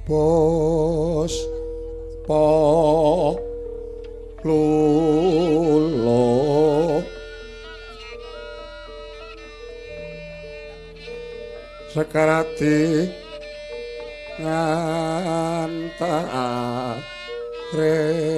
Bos pa lulo sekarati ngantara reksa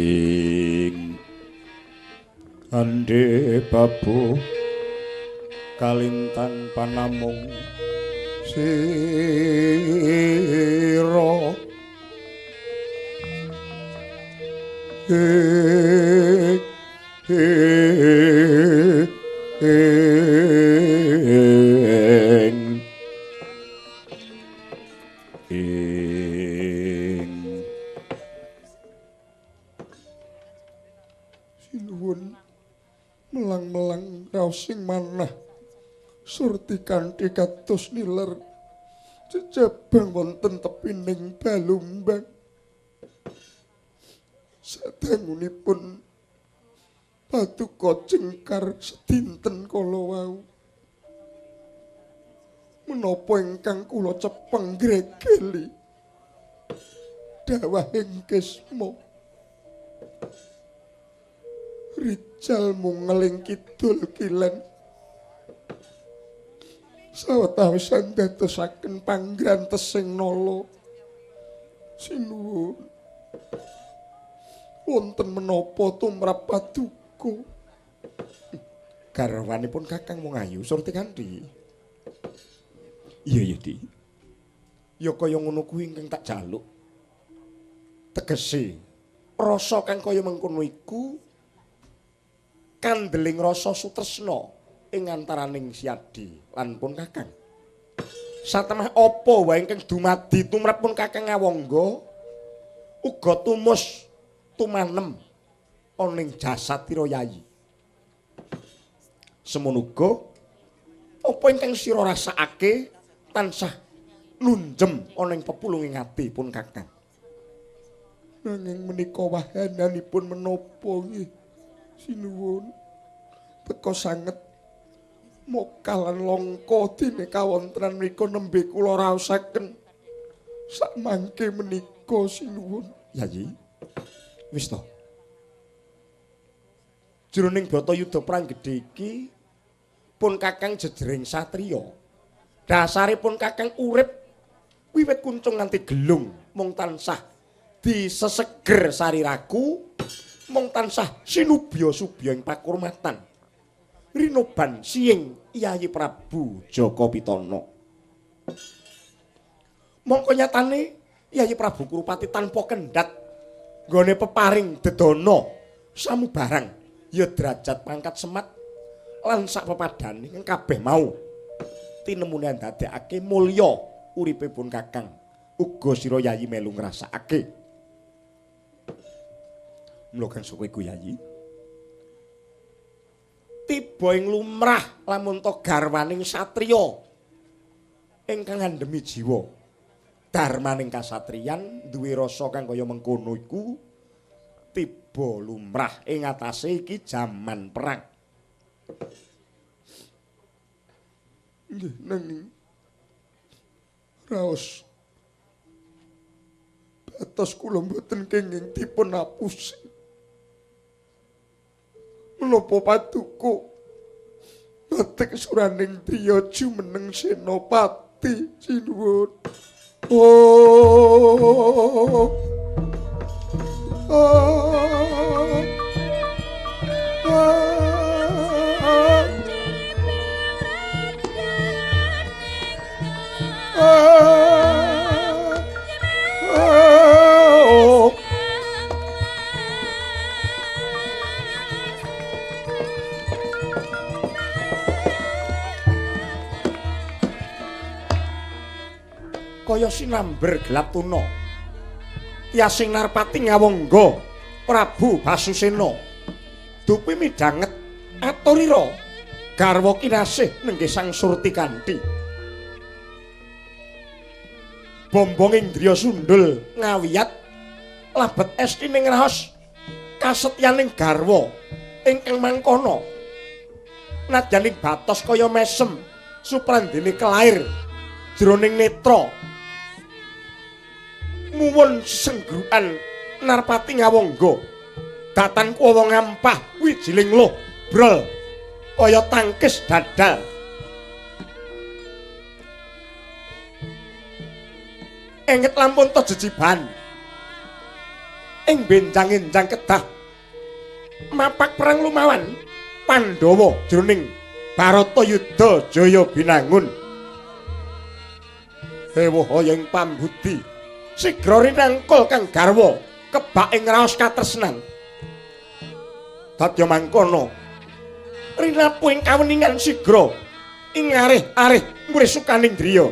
ing kandhe babu kalintang panamung sira ing sinuwun melang-melang raos sing manah surti kanthi kados niler jejebang wonten tepining balumbang. Sadangunipun paduka cengkar sedinten kala wau menapa ingkang kula cepeng gregeli dawahing kisma rijal mungeling kidul kilen sawetawis dadosaken panggrantes sing nala. Sinuwun wonten menapa tumrap paduka garwanipun Kakang Mungayu Surti Kanthi? Iya ya Di, ya kaya ngono kuwi ingkang tak jaluk. Tegese rasa kang kaya mengkono iku kandeling rasa sutresna ing antaraning Siadi lan pun Kakang. Satemah apa wae ingkang dumadi tumrap pun Kakang ngawangga uga tumus tumanem ana ing jasad Tira Yayi. Semono uga apa ingkang sira rasakake tansah lunjem ana ing pepulunging ati pun Kakang. Nanging menika wahananipun menapa nggih sinuwun teka sanget mokal lan langka dene kawontenan mriku nembe kula raosaken sakmangke menika sinuwun. Yayi wis to, jroning Bratayuda perang gedhe iki pun Kakang jejering satriya. Dasare pun Kakang urip wiwit kuncung nganti gelung mung tansah diseseger sariraku, mung tansah sinubya-subya ing pakurmatan rinoban siing Yayi Prabu Jaka Pitana. Mongko nyatane Yayi Prabu Kurupati tanpa kendhat nggone peparing dedana samubarang ya derajat pangkat semat lan sak pepadane ing kabeh mau tinemune ndadekake mulya uripe pun Kakang uga sira Yayi melu ngrasakake. Mula kang saka iku Yayi tiba ing lumrah lamun to garwaning satriya ingkang ngandhemi jiwa darmaning kasatriyan duwe rasa kang kaya mengkono iku tiba lumrah ing atase iki jaman perang. Nggih nanging raos batos kula mboten kenging dipun apusi. Menapa paduka batik suraning driya jumeneng senopati sinuwun. Oh, oh, oh. Kaya sinamber gelap tuna tiasing narpati ngawangga Prabu Basusena dupi midhanget aturira garwa kinasih nenggih Sang Surti Kanthi. Bombong indriya sundul ngawiyat labet estining raos kasetyaning garwa ingkang mangkono. Nadyan ing batos kaya mesem suprandene kelair jroning netra. Muwun senggrukan Narpati ngawangga. Datan kuwa ngampah wijiling luh brol kaya tangkis dadal. Enget lampun to jejiban. Ing benjang-enjang kedah mapak perang lumawan Pandhawa jroning Bharatayuddha Jaya Binangun. Ewuh ing pambudi sigra rinangkul kang garwa kebak ing raos katresnan. Dadya mangkono rinapu ing kaweningan sigra ing arih-arih murih sukaning driya.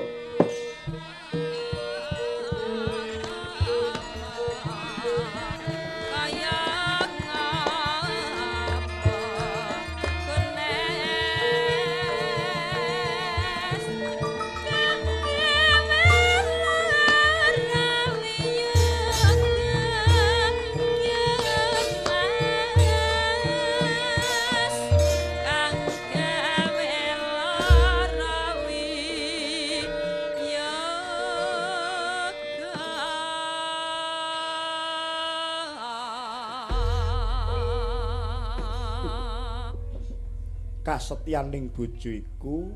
Kasetyaning bojo iku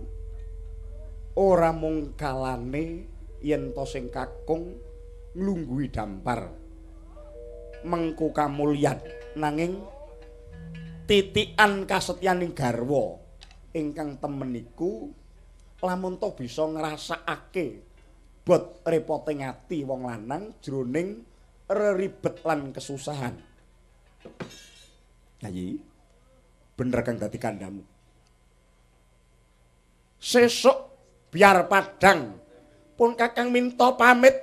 ora mung kalane yen to sing kakung nglungguhi dampar mengku kamulyan, nanging titikan kasetyaning garwa ingkang temen iku lamun to bisa ngrasakake bot repote ati wong lanang jroning reribet lan kesusahan. Yayi, bener kang dadi kandhamu. Sesuk biar padang pun kakang minta pamit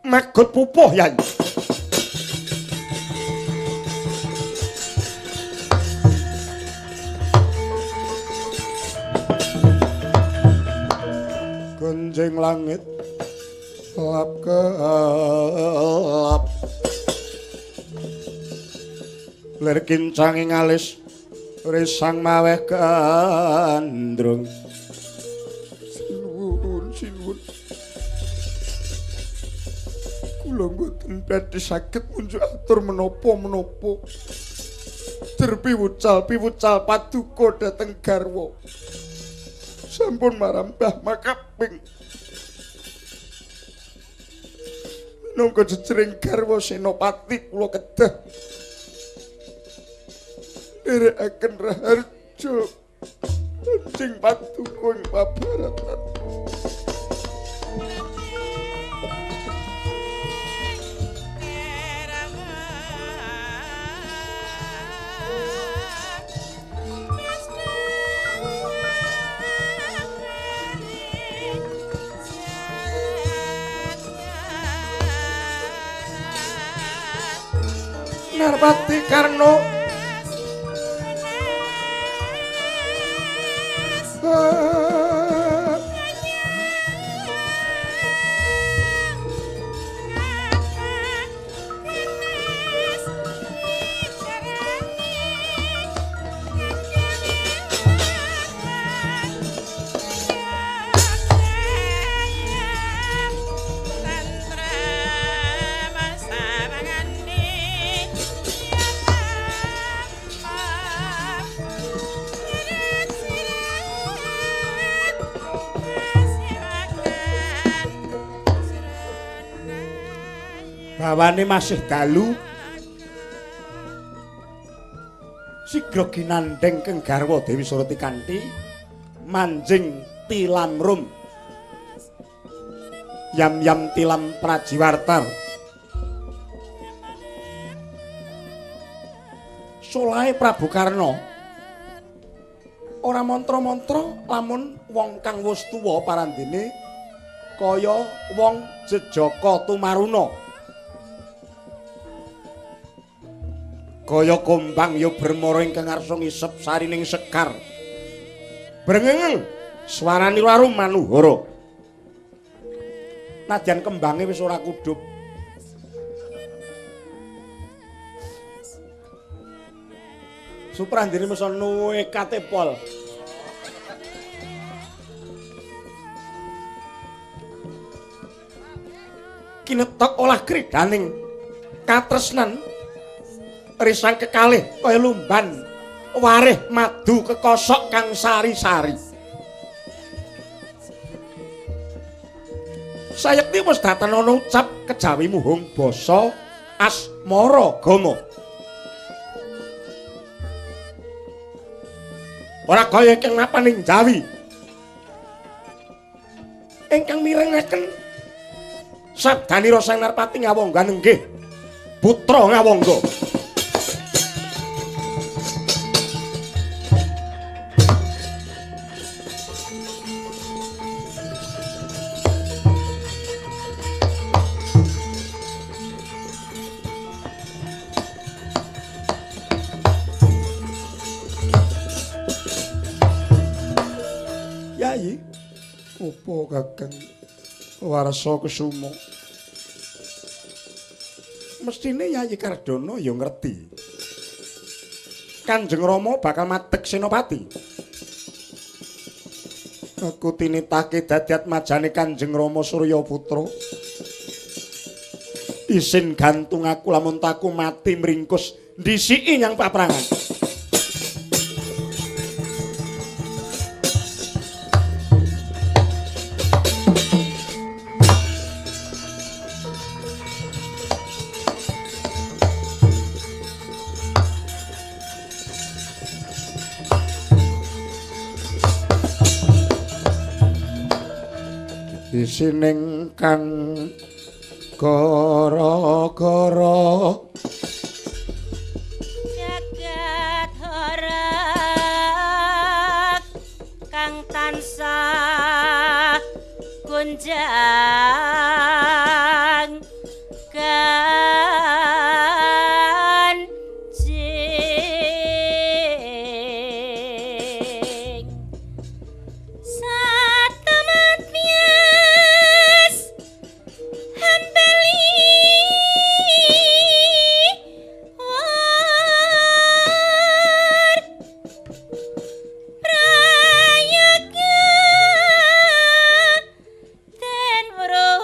magot pupuh Yai. Gonjeng langit lap kelap lir kincang ing alis risang maweh gandrung. Sinuwun sinuwun, kula mboten badhe saged munjuk atur menapa-menapa. Jer piwucal piwucal paduka dhateng garwa sampun marambah makaping. Minangka jejering garwa senopati kula kedah nderekaken raharja anjing paduka ing pabaratan. Narpati Karna bawane masih dalu sigra ginandheng keng garwa Dewi Surati kanthi manjing tilamrum yam-yam tilam prajiwartar. Solahe Prabu Karna ora mantra-mantra lamun wong kang wis tuwa parandene kaya wong jejaka tumaruna. Kaya kombang ya bermara ingkang ngarsa ngisep sarining sekar. Brengengeng swarani waru manuhara. Nadyan kembange wis ora kudup. Suprandini mesa nuwekate pol. Kinetok olah kridaning katresnan risang kekalih kaya lumban warih madu kekosok kang sari-sari. Sayekti wis datan ana ucap kejawi muhung basa asmara gama. Ora kaya ingkang mapan ing Jawi. Ingkang mirengaken sabdanira Sang Narpati Ngawangga nenggih putra Ngawangga. Yayi, opo Kakang Warsa Kusuma? Mestine Yayi Kardono ya ngerti. Kanjeng Rama bakal madeg senopati. Aku tinitake dadi atmajane Kanjeng Rama Suryaputra. Isin gantung aku lamun taku mati mringkus ndisiki nyang paprangan. Isining kang gara-gara jagat horeg kang tansah gonjang ganjing satamat mias hambali war prayoga den weruh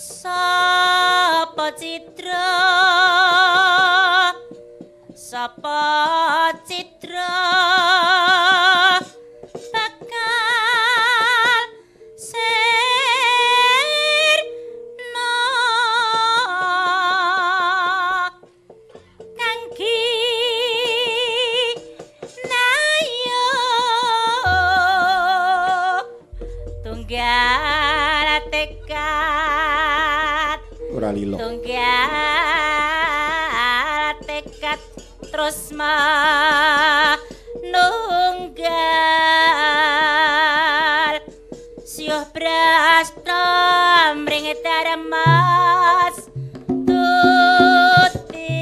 Sapa citra, sapa citra bakal sirna kang ginayo tunggal tekad. Ora lilo. Tunggal tekad terus manunggal siuh prasta mring dharmas tuti.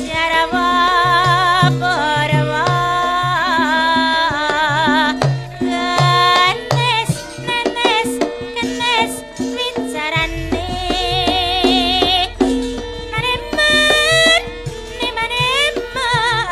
Jarawa parwa kenes nenes kenes wicarane maneman ne maneman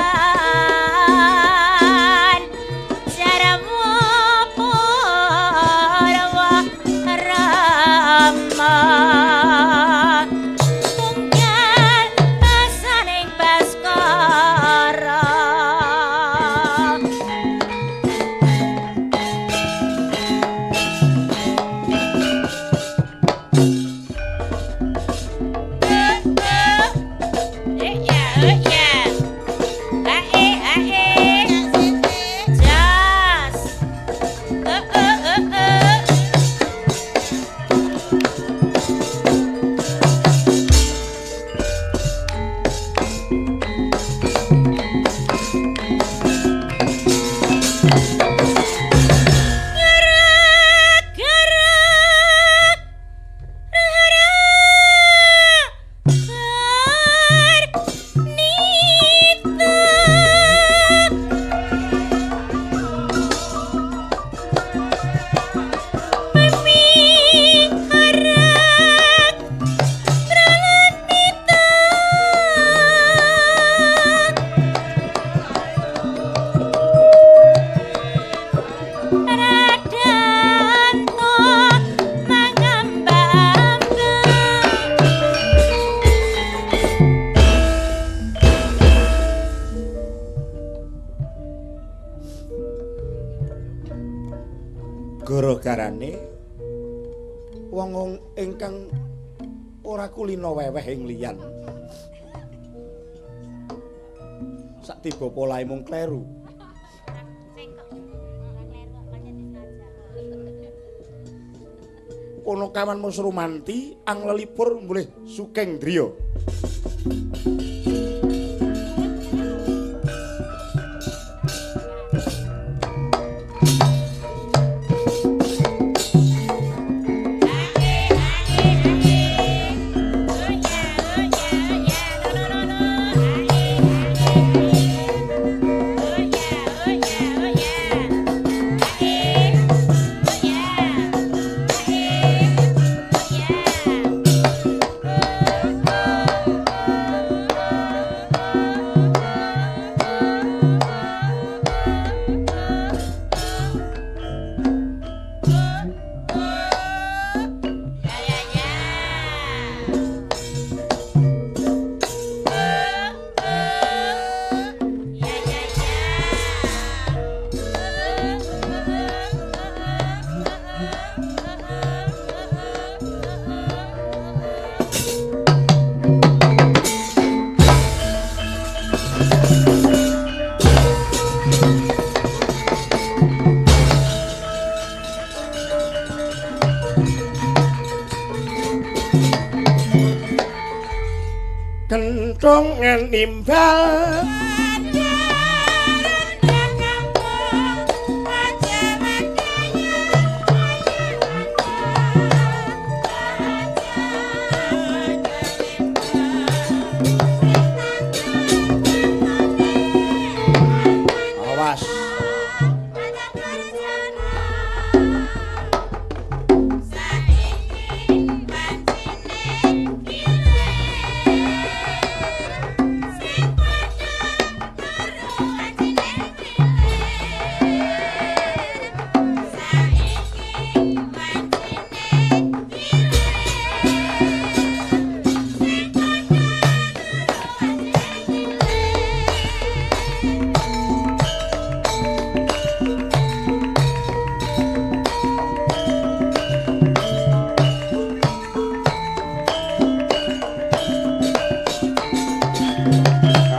Radanto mangamba-amba. Gara-garane wong ingkang ora kulina weweh ing liyan. Sak tiba polahe mung kleru. Ponokawan Musrumanti anglelipur mulih sukeng driya. Kenthongan nimbal awas.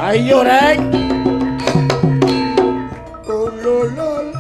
Ayo reng. Ululul.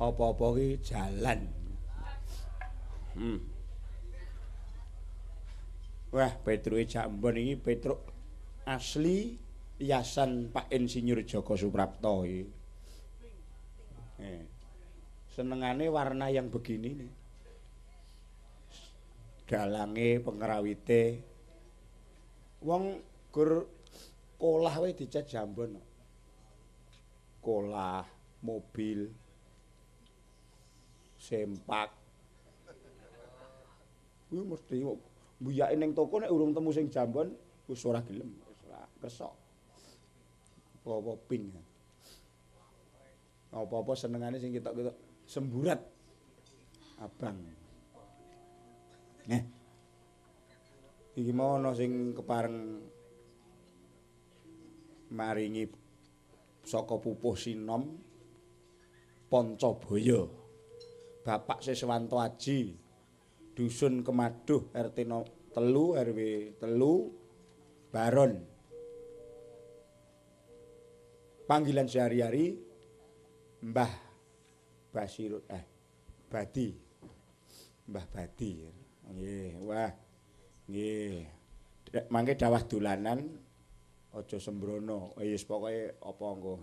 Apa-apa ki jalan. Wah, Petruke Jambon iki Petruk asli yasan Pak Insinyur Joko Suprapto iki. Senengane warna yang begini nih. Dalange, pengrawite. Wong gur kolah wae dicat jambon. Kolah, mobil, sempak. Kuwi mesti mbuyake ning toko nek urung temu sing jambon wis ora gelem, wis ora kresok. Apa-apa ping. Apa-apa senengane sing ketok-ketok semburat. Abang. Neh. Iki mau ana sing kepareng maringi saka pupuh sinom Pancabaya. Bapak Siswanto Aji, Dusun Kemaduh RT 3 RW 3 Baron. Panggilan sehari-hari Mbah Basirut Badi. Mbah Badi. Nggih, wah. Nggih. Mangke dawah dolanan aja sembrono. Wis pokoke apa engko.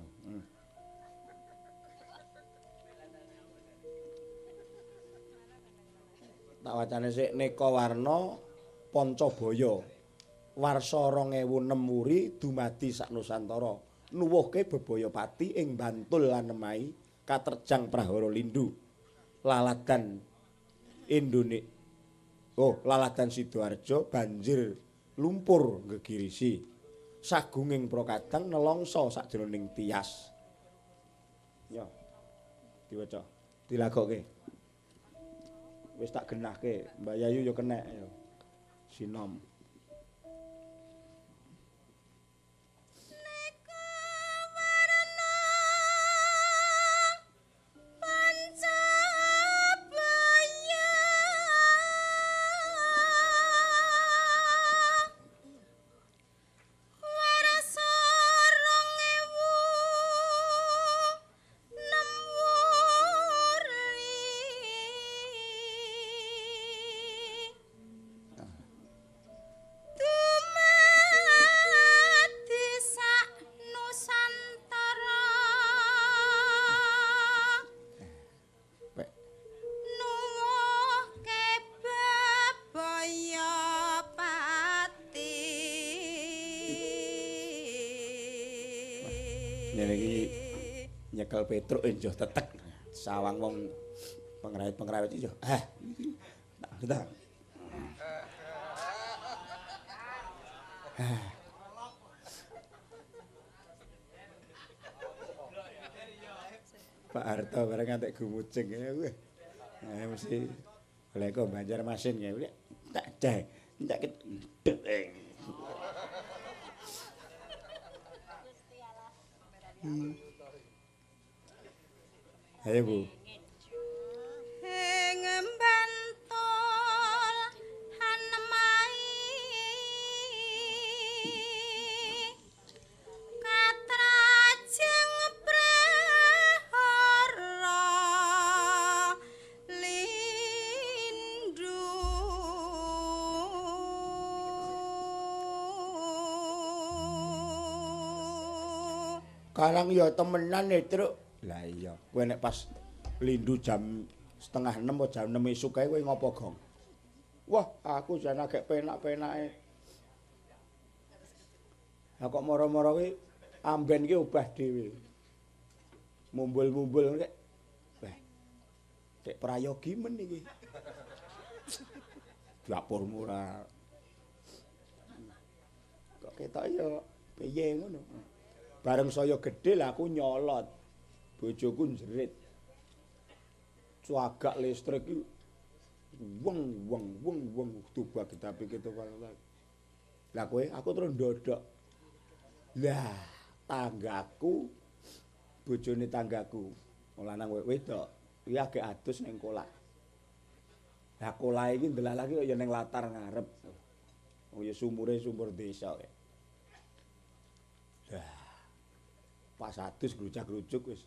Tak wacane sik Neka Warna Pancabaya. Warsa 2006 wuri dumadi sak Nusantara. Nuwuhke bebaya pati ing Bantul lan Nemahi katerjang prahara lindu. Laladan Indonesia. Oh, laladan Sidoarjo banjir lumpur gegirisi. Sagunging prokadang nelongso sakjroning tias. Yo. Diwaca. Dilagokke. Wis tak genahke, Mbak Yayu yo kenek yo. Sinom. Neka warna Pancabaya warsa 2006 wuri dumadi sak Nusantara nuwuhke bebaya pati. Ngene iki nyekel Petruk enjoh tetek sawang wong pengrawit-pengrawit iki yo. Ah. Tak. Pak Harto bareng ngantek gumucing ya kowe. Mesti oleh kok Banjarmasin ya. Tak cek, tak kedek. Ayo Bu. Ing Bantul Hanemai katrajeng prahara lindu. Karang ya temenan e, Truk. Lah iya, kowe nek pas lindu jam 5:30 apa jam 6 esuk kae kowe ngopo, Gong? Wah, aku jan agek penak-penake. Lah kok moro-moro kuwi amben ki obah dhewe. Mumbul-mumbul kek. Wah. Dek prayogi men iki. Dapurmu ora. Kok ketok ya piye ngono. Bareng saya gedhe lah aku nyolot. Bojoku njerit. Cuagak listrik iki weng weng weng weng tubak kita pikir to. Lah kowe aku terus ndodok. Lah tanggaku bojone tanggaku wong lanang wedok kuwi agek adus ning kolak. Lah kolak iki ndelah lagi kok ya ning latar ngarep. Oh ya sumure sumur desa kek. Lah pas adus grujak-grujuk wis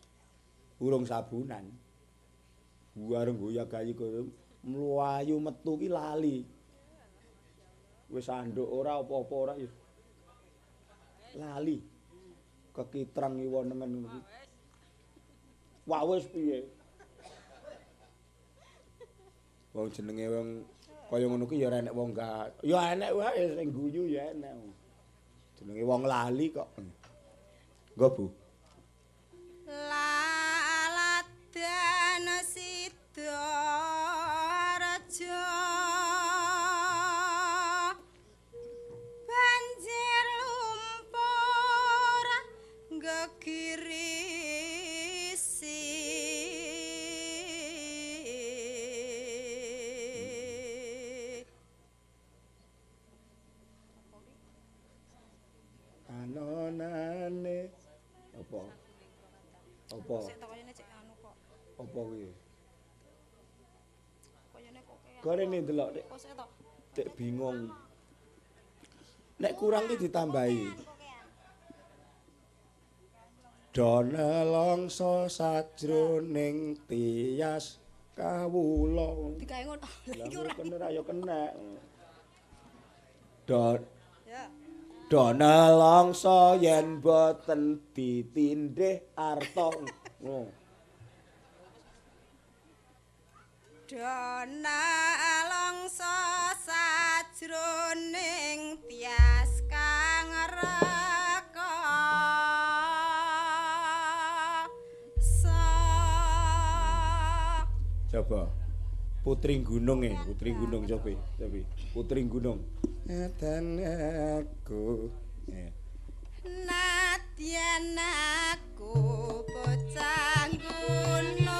urung sabunan. Warung goyak gayi koyo mlayu metu ki lali. Wis anduk ora apa-apa ora ya. Lali. Kekitrang iwa nengen ngono. Wah wis piye? Wong jenenge wong kaya ngono ki ya ora enek wong gak. Ya enek wae sing guyu ya enek. Jenenge wong lali kok. Nggo Bu. Laladan Sidoarjo banjir lumpur gegirisi. Anonane apa? Apa? Sik tokone cek anu kok. Apa kuwi? Gorene ndelok nek tek bingung. Nek kurang ki ditambahi. Dona longso sajroning tias kawula. Digawe ngono. Lah iki ora kena ya kena. Dona longso yen boten ditindih arta. Dona longso sajroning tias kang reka. Coba Putri Gunung ya, Putri Gunung coba, coba Putri Gunung. Nadyan aku, nadyan aku bocah gunung.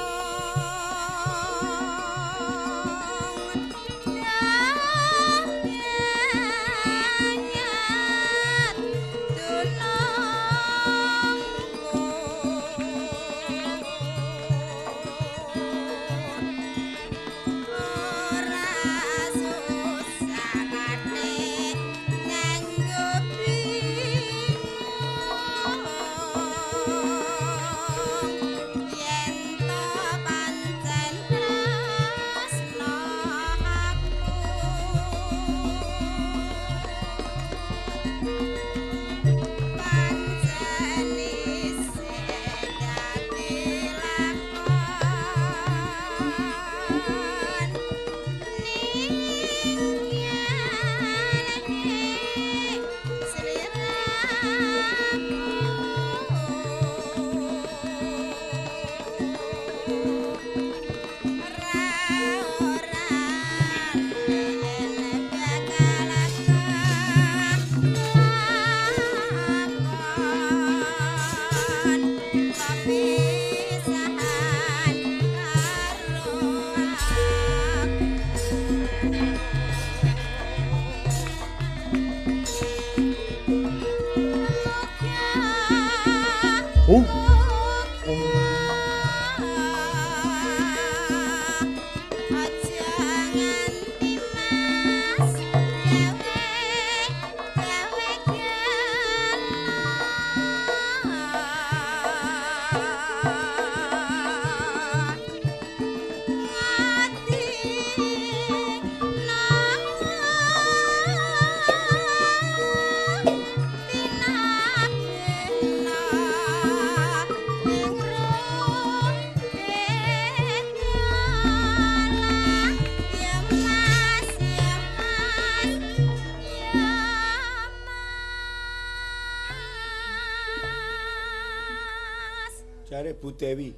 Jare Bu Dewi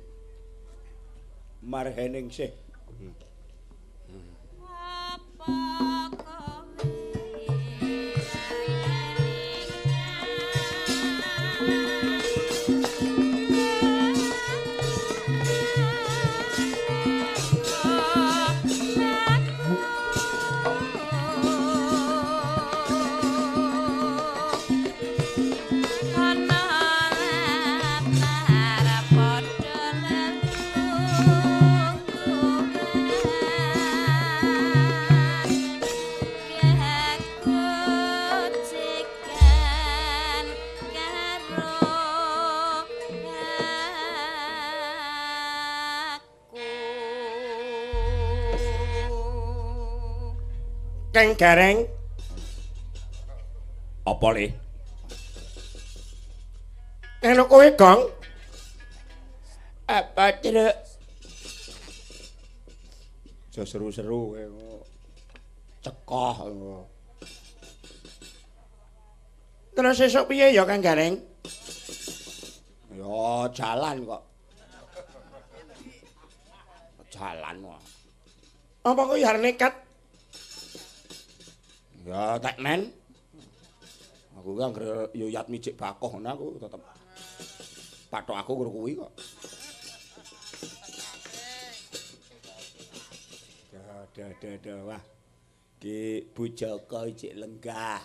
Marheningsih. Keng Gareng. Apa le? Eno kowe, Gong? Apa truk? Aja seru-seru kowe. Cekoh. Terus esuk piye ya, Kang Gareng? Ya jalan kok. Jalan kok. Apa kowe arep nekat? Ya teknen. Aku ki anggere yo yat mijik bakoh ngono aku tetep pathok aku nggo kuwi kok. Dah wah. Ki Bu Joko ijik lenggah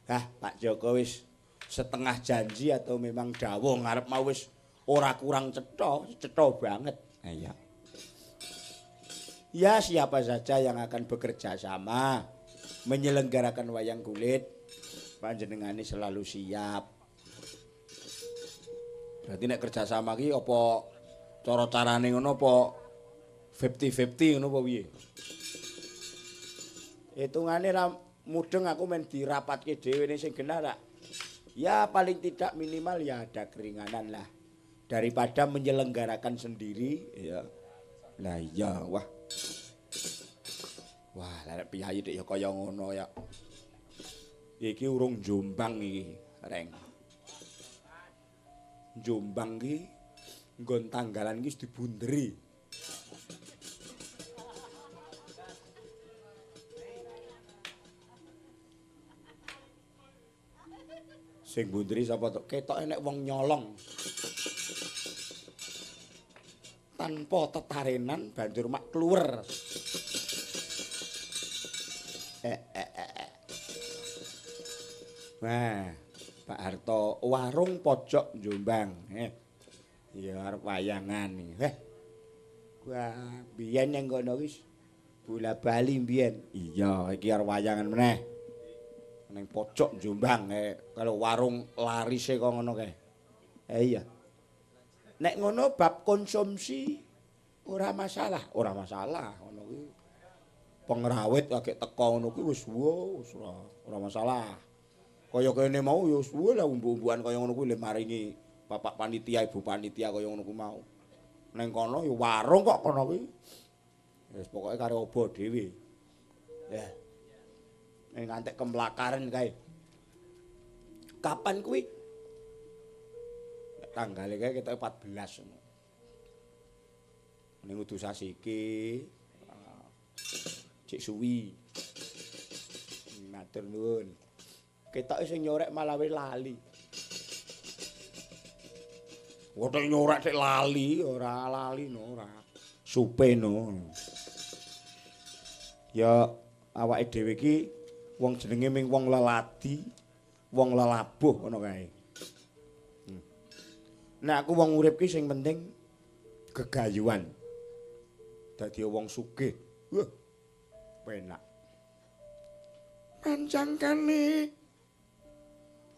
Hah, Pak Joko wis setengah janji atau memang dawuh ngarep mau wis Ora kurang cetha, cetha banget. Iya. Ya siapa saja yang akan bekerja sama menyelenggarakan wayang kulit, panjenengane selalu siap. Berarti nek kerja sama ki apa cara-carane ngono apa 50-50 ngono apa piye? Hitungane ra mudeng aku men dirapatke dhewe ning sing genah ra. Ya paling tidak minimal ya ada keringanan lah daripada menyelenggarakan sendiri ya. Lah iya wah. Wah, lha piyayi dik ya kaya ngono ya. Iki urung Jombang iki, Reng. Jombang iki nggon tanggalan iki wis dibunderi. Sing bunderi sapa to? Ketoke nek wong nyolong. Tanpa tetarenan banjur mak kluwer. Wah, Pak Harto warung pojok Jombang. Ya arep wayangan iki. Wah, biyen nang kono wis bola-bali biyen. Iya, iki arep wayangan meneh. Ning pojok Jombang kalau warung larise kok ngono kae. Iya. Nek ngono bab konsumsi ora masalah, ora masalah ngono kuwi. Pengrawit lagi teko ngono kuwi wis wis ora masalah. Kaya kene mau ya wis lah umbu-umbuan kaya ngono kuwi le maringi bapak panitia, ibu panitia kaya ngono kuwi mau. Ning kono ya warung kok kono kuwi. Wis pokoke karo obo dhewe. Ya. Ning ngantek kemlakaren kae. Kapan kuwi? Tanggale kae ketoke 14 ngono. Ning kudu sasi iki. Cik suwi. Matur nuwun. Ketoke sing nyorek malah wis lali. Wotek nyorek sik lali, ora lali no ora. Supe no. Ya awake dhewe iki wong jenenge ming wong leladi, wong lelabuh ngono kae. Nek aku wong urip ki sing penting gegayuhan. Dadi wong sugih. Wah. Penak. Pancangkane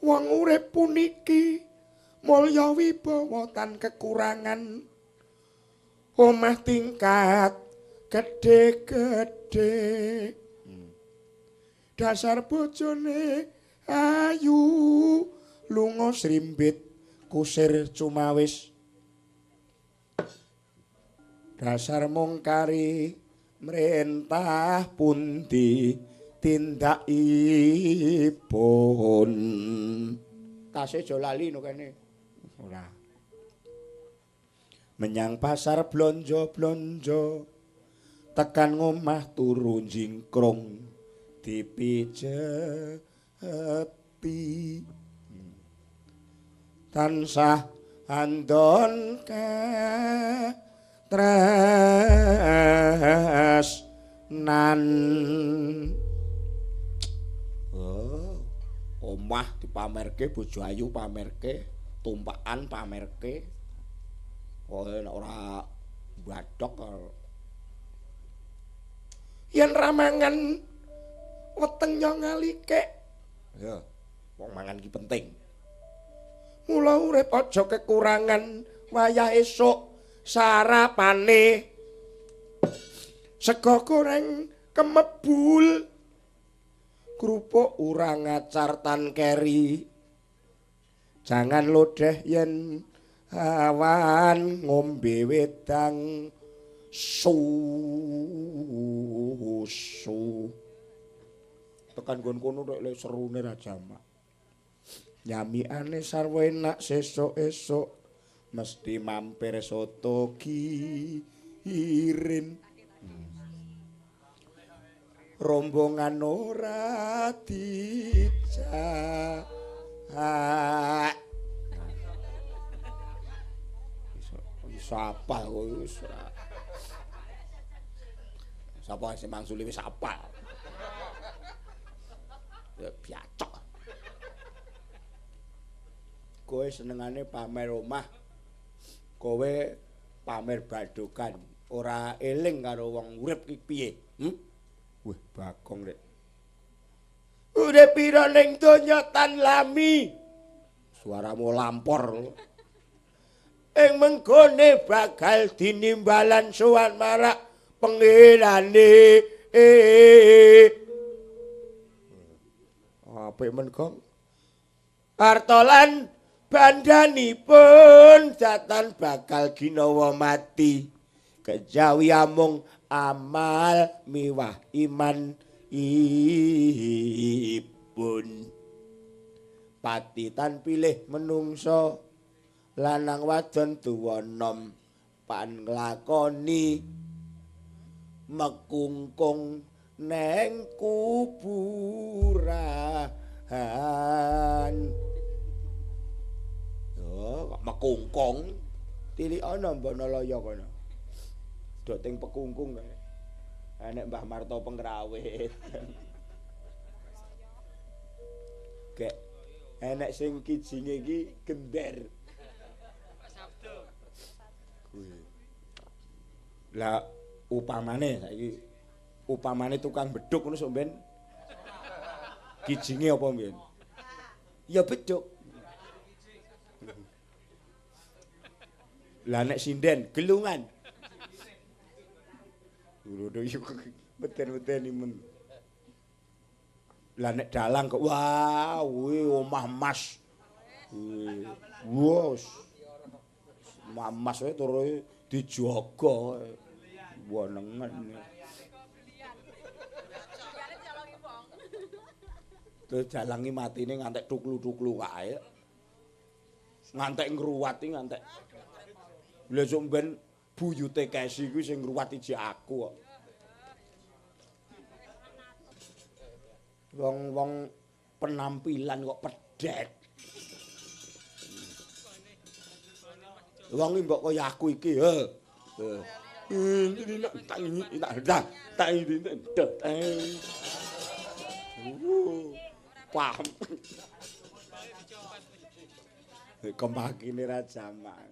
wong urip puniki mulya wibawa tan kekurangan. Omah tingkat gedhe-gedhe. Dasar bojone ayu lunga srimbit kusir cumawis. Dasar mung kari mrentah pundi tindakipun. Tase aja lali no kene. Ora. Menyang pasar blonjo-blonjo, tekan ngomah turu jingkrung dipijeti. Tansah andon katresnan. Oh, omah dipamerke, bojo ayu pamerke, tumpakan pamerke. Oh, nek ora badhok yen ra mangan weteng yo ngalike. Ya, wong mangan ki penting. Mula urip aja kekurangan wayah esuk sarapane sego goreng kemebul, kerupuk urang acar tan keri. Jangan lodeh yen awan ngombe wedang susu. Tekan nggon kono rek le serune ra jamak. Nyamikane sarwa enak sesuk-esuk mesti mampir soto girin. Rombongan ora dijak. Iso apal kowe wis ora. Sapa sing mangsuli wis apal. Ya biacok. Kowe senengane pamer omah. Kowe pamer badokan ora eling karo wong urip ki piye? Wah, Bagong rek. Urip pira ning donya tan lami. Suaramu lampor. Ing menggone bakal dinimbalan sowan marak pengirane. Apik men, Gong. Arta lan bandhanipun datan bakal ginawa mati. Kejawi amung amal miwah iman ipun. Pati tan pilih menungso lanang wadon tuwa nom pan nglakoni mekungkung neng kuburan. Yo kok mekungkung tilik ana mbok Nalaya kono. Dok ting pekungkung kae. Enek Mbah Marto pengrawit. Gek enek sing kijinge iki gender. Kuwi. Lah upamane saiki upamane tukang beduk ngono sok ben kijinge apa mbiyen? Ya beduk. Lah nek sinden gelungan. Lho yo meten-meteni men. Lah nek dalang kok wah kuwi omah mas. Wos. Omah mas wae turu dijaga. Wonengen. Terus dalangi matine ngantek tuklu-tuklu kae. Ngantek ngruwati ngantek. Lha sok ben buyute Kesi kuwi sing ngruwat iji aku kok. Wong-wong penampilan kok pedhet. Wong iki mbok kaya aku iki, he. Paham. Kembakine ra jaman.